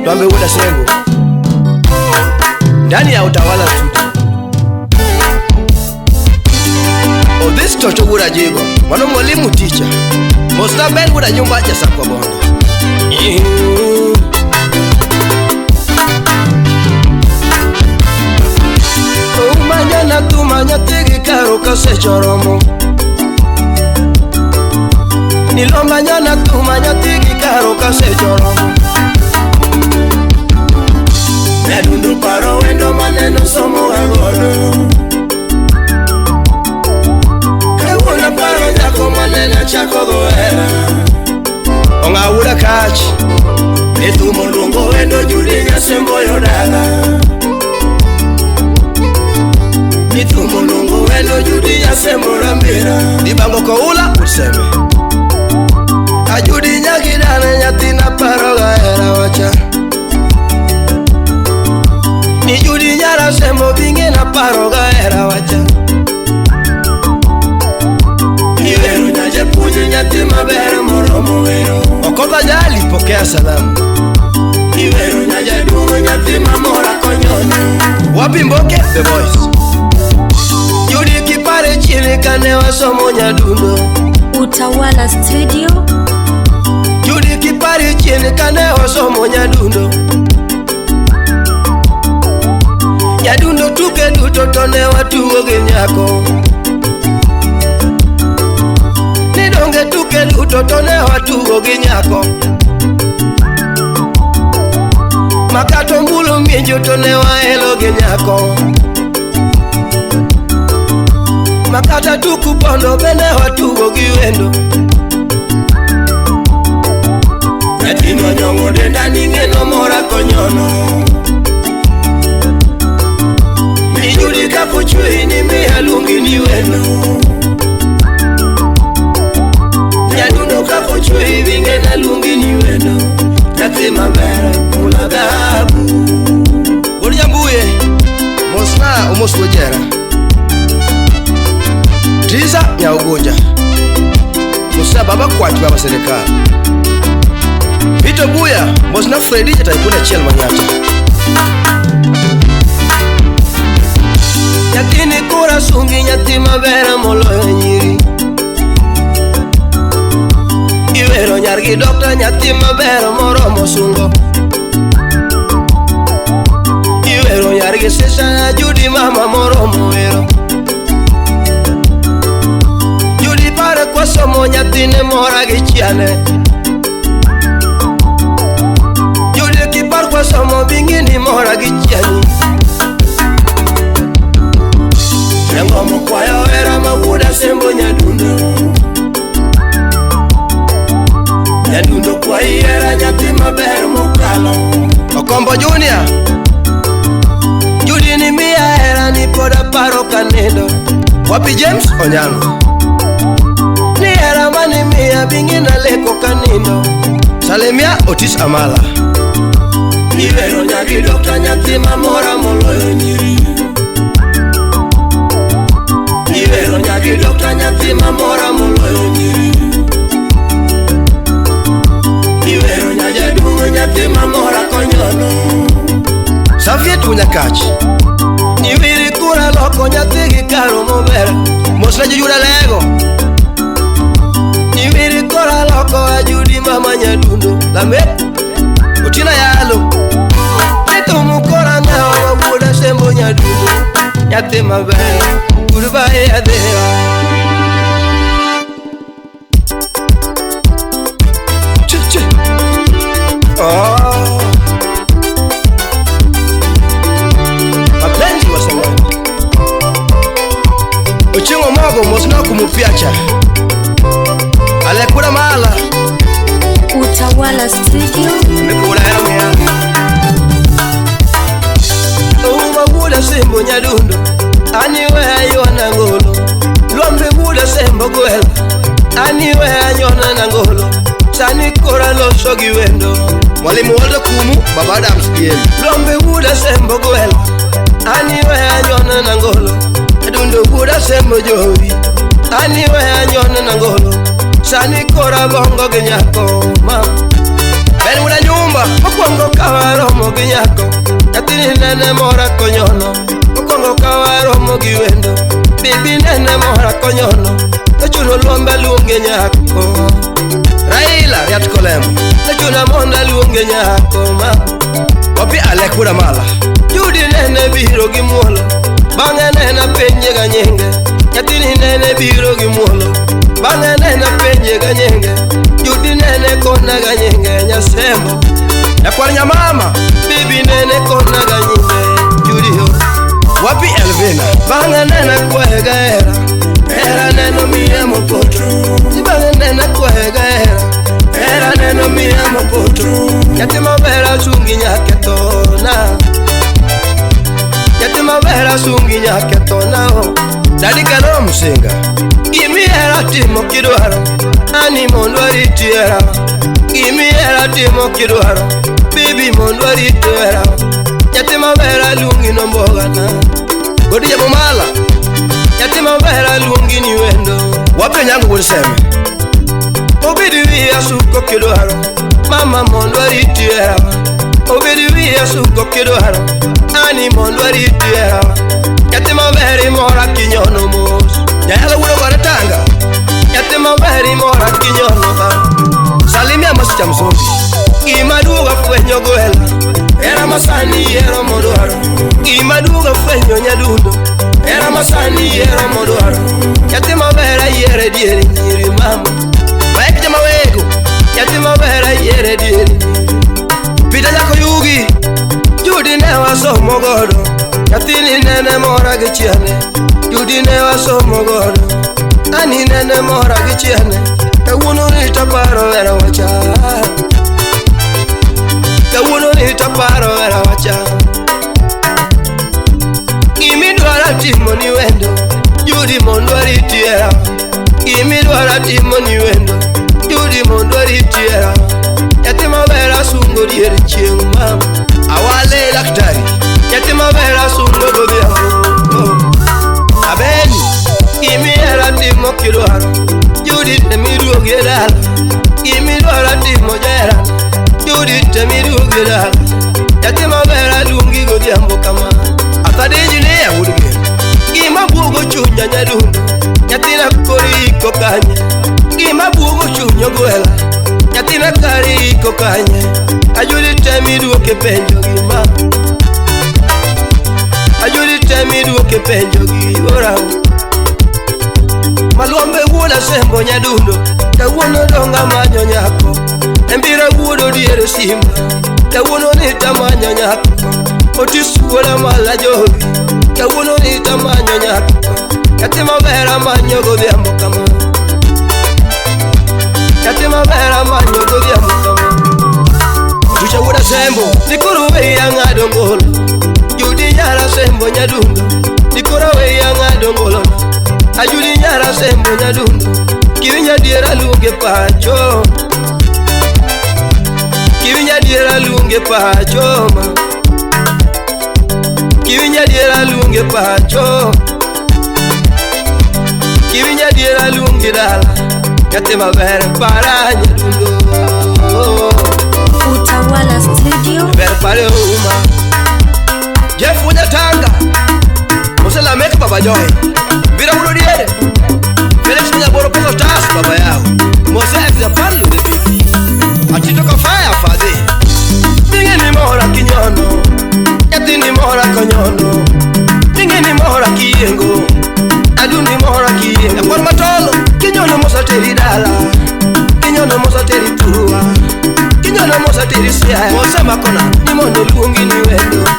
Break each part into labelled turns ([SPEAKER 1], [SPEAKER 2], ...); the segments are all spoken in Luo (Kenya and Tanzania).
[SPEAKER 1] Twambe Wuda Sembo ndani ya Utawala Studio. Odhis Chocho Wuda Jigo mano mwalimu ticha Mosta Ben Wuda nyumba ja Sakwa Bondo. Umanyana tumanya tigi karo kasechoromo Nilomanyana tumanya tigi karo kasechoromo Nyadundo paro wendo maneno somo gagodo Kawuono paro nyako maneno chako gohera Ong'awuda kach Ethumo luongo wendo Judi Nyasemboyo dala Nithumo luongo wendo Judi Nyasembo Rambira Dibango koula useme Ajudi nyagidane nyathina paro gahera wacha Ni Judi nyara sembo binge na paro gahera wacha Iwero nyajapuonj nyathi maber moromo wero Okodha jali pokea salamu Iwero nyajaduong' nyathi mamora konyono Wapi Mboke the voice Judi kipare chini kane wasomo nyadundo
[SPEAKER 2] Utawala Studio.
[SPEAKER 1] Judi kipare chini kane wasomo nyadundo Nyadundo tuke duto to ne watugo gi nyako Nidonge tuke duto to ne watugo gi nyako Makato mbulo mienjo to ne waelo gi nyako Makata tuku pondo bende watugo gi wendo Nyathino nyong'o denda ni ng'eno mora konyono Ni Judi kakochweyi ni miya luongi ni wendo Nyadundo kakochweyi bing'ena luongi ni wendo Nyathi maber mula dhahabu Wuod Nyambuye mosna omos wojera Triza Nyaugunja Musa baba kwach baba serikal Vito Buya mosna Fredi jataikuna achiel manyata Nyathini kura sungi nyathi maber moloyo nyiri Iwero nyargi dokta nyathi maber moromo sungo Iwero nyargi sesa Judi mama moromo wero Judi pare kwasomo nyathine mora gi chiane Judi kipar kwasomo bingini mora gi chiani Nengomo kwayo hera ma Wuda Sembo nyadundo Nyadundo kwayi hera nyathi maber mokalo Okombo Junior Judi ni miya hera ni pod aparo kanindo Wapi James Onyango Ni hera mani miya bingina leko kanindo Salimia Otis Amala Iwero nyagi dokta nyathi mamora moloyo nyiri Iwero nyagi dokta nyathi mamora moloyo nyiri Iwero nyajaduong' nyathi mamora konyono Saviet Wunyakach Niwiri kura loko nyathi gi karo maber Mosna Jujuda Lego Niwiri kura loko ajudi mama nyadundo Lamek Otina Yalo Nitumu kora ng'awa Wuda Sembo nyadundo Nyathi maber Goodbye adhera Chi chi Oh Mapenzi wa samani Ochingo mogo mosna kumupiacha Alekura mala
[SPEAKER 2] Utawala Studio.
[SPEAKER 1] Mekura hera mea Uma Wuda Sembo nyadundo Aniwe ayona ngolo Lombe Wuda Sembo gwel Aniwe ayona nangolo Sani kora loso gi wendo Mwalimu Waldo Kumu Baba Adams DM Lombe Wuda Sembo gwel Aniwe ayona nangolo Adundo Wuda Sembo jowi Aniwe ayona nangolo Sani kora bongo gi nyako ma Ben Wuda nyumba Jothurwa mokwongo kawaromo gi nyako nyathini nene mora konyono mokwongo kawaromo gi wendo bibi nene mora konyono nochuno luombe luonge nyako
[SPEAKER 3] Raila Riat Kolemo
[SPEAKER 1] nochuno mondo luonge nyako ma
[SPEAKER 3] Wapi Alek Wuod Amala
[SPEAKER 1] Judi nene biro gi muolo bang'e nene apenje ga nyinge nyathini nene biro gi muolo bang'e nene apenje ga nyinge Judi nene kona ga nyinge Nyasembo
[SPEAKER 3] Nyakwar Nyamama
[SPEAKER 1] bibi nene kona ga nyinge Judi yo
[SPEAKER 3] Wapi Elvina
[SPEAKER 1] bang'e nene kwaye ga hera hera neno miya mopoto bang'e nene kwaye ga hera hera neno miya mopoto nyathi maber asungi nyakethona nyathi maber asungi nyakethona o
[SPEAKER 3] Dadi Kaloro Msinga
[SPEAKER 1] Gimihero timo kidwaro ani mondo ariti hera gimihero timo kidwaro bibi mondo ariti hera nyathi maber aluongi nombogana
[SPEAKER 3] Godi Jabomala
[SPEAKER 1] nyathi maber aluongi ni wendo
[SPEAKER 3] Wapi Onyango wuod Seme
[SPEAKER 1] Obedi wiya suko kidwaro mama mondo ariti hera obedi wiya suko kidwaro ani mondo ariti hera nyathi maber imora kinyono mos
[SPEAKER 3] Nyayalo wuod Ogore Tanga
[SPEAKER 1] nyathi maber imora kinyono ba
[SPEAKER 3] Salimia Masicha Msumbi
[SPEAKER 1] Gima duogo fwenyo gwela hera masani yiero modwaro gima duogo fwenyo nyadundo hera masani yiero modwaro nyathi maber ayiere diere nyiri mama
[SPEAKER 3] Mike Jamawego
[SPEAKER 1] nyathi maber ayiere diere nyiri
[SPEAKER 3] Peter Jako Yugi
[SPEAKER 1] Judi ne wasomo godo nyathini nene mora gi chiene Judi ne wasomo godo ani nene mora gi chiene kawuono ni taparo hera wacha kawuono ni taparo hera wacha gimidwaro timo ni wendo Judi mondo ariti hera gimidwaro timo ni wendo Judi mondo ariti hera nyathi maber asungo dier chieng' mama
[SPEAKER 3] Awale daktari
[SPEAKER 1] nyathi maber asungo godhiambo
[SPEAKER 3] Abeni
[SPEAKER 1] gimihero timo kidwaro Judi temiduogi e dala gimidwaro timo jahera Judi temiduogi e dala nyathi maber aluongi godhiambo kama
[SPEAKER 3] Athadi engineer wuod Gem
[SPEAKER 1] gima buogo chunya nyadundo nyathina kori iko kanye gima buogo chuny ogwela nyathina kari iko kanye Ajudi temiduoke penjo gima Ajudi temiduoke penjo gi orao Malwambe wuod Asembo nyadundo kawuono dong' amanyo nyako Embira wuod Odiero Simba kawuono ni tamanyo nyako Otis wuod Amala Jogi kawuono ni tamanyo nyako nyathi maber amanyo godhiambo kama nyathi maber amanyo godhiambo kama
[SPEAKER 3] Otucha wuod Asembo
[SPEAKER 1] Nikoro weya ng'ado ngolo Judi nyara Asembo nyadundo Nikoro weya ng'ado ngolo Ajudi nyara Asembo nyadundo kiwinjo adiera luonge pacho kiwinjo adiera luonge pacho ma kiwinjo adiera luonge pacho kiwinjo adiera luonge dala nyathi maber para nyadundo
[SPEAKER 2] Utawala Studio
[SPEAKER 1] ber pare uma
[SPEAKER 3] Jeff Wunyatanga Mose Lamek Baba Joy Bira wuod Odiere Felix Nyaboro Poko Tas baba yao Mose ex Japan the big Atito Kafaya Fadhi
[SPEAKER 1] Dingi ni mora kinyono nyathi ni mora konyono dingi ni mora kiyengo adundi mora kiyengo
[SPEAKER 3] Nyakwar Matolo
[SPEAKER 1] kinyono mosateri dala kinyono mosateri thurwa kinyono mosateri Siaya
[SPEAKER 3] Mose Makona
[SPEAKER 1] ni mondo luongi ni wendo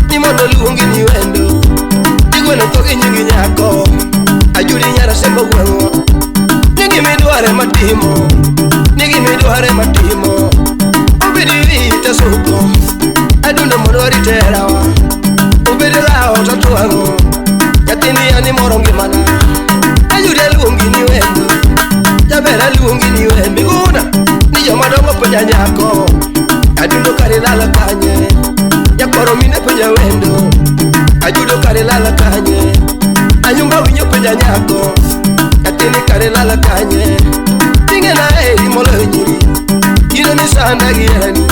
[SPEAKER 1] ni mondo luongi ni wendo igweno tho gi nyingi nyako Ajudi nyara Sembo gweng'wa ni gimidware matimo ni gimidware matimo obedi rite suko adundo mondo arite herawa obedi lawo tatwang'o nyathini ani moro ngimana Ajudi aluongi ni wendo jaber aluongi ni wendo
[SPEAKER 3] Miguna
[SPEAKER 1] ni jomadongo penja nyako adundo kare lala kanye nyakwaro mine penja wendo ajudo kare lala kanye anyumba winyo penja nyako nyathini kare lala kanye ting'ena heri moloyo nyiri in ema isanda gi herani.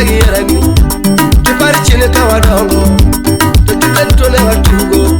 [SPEAKER 1] gi herani. Kipar chien ka wadongo, to tuke duto ne watugo.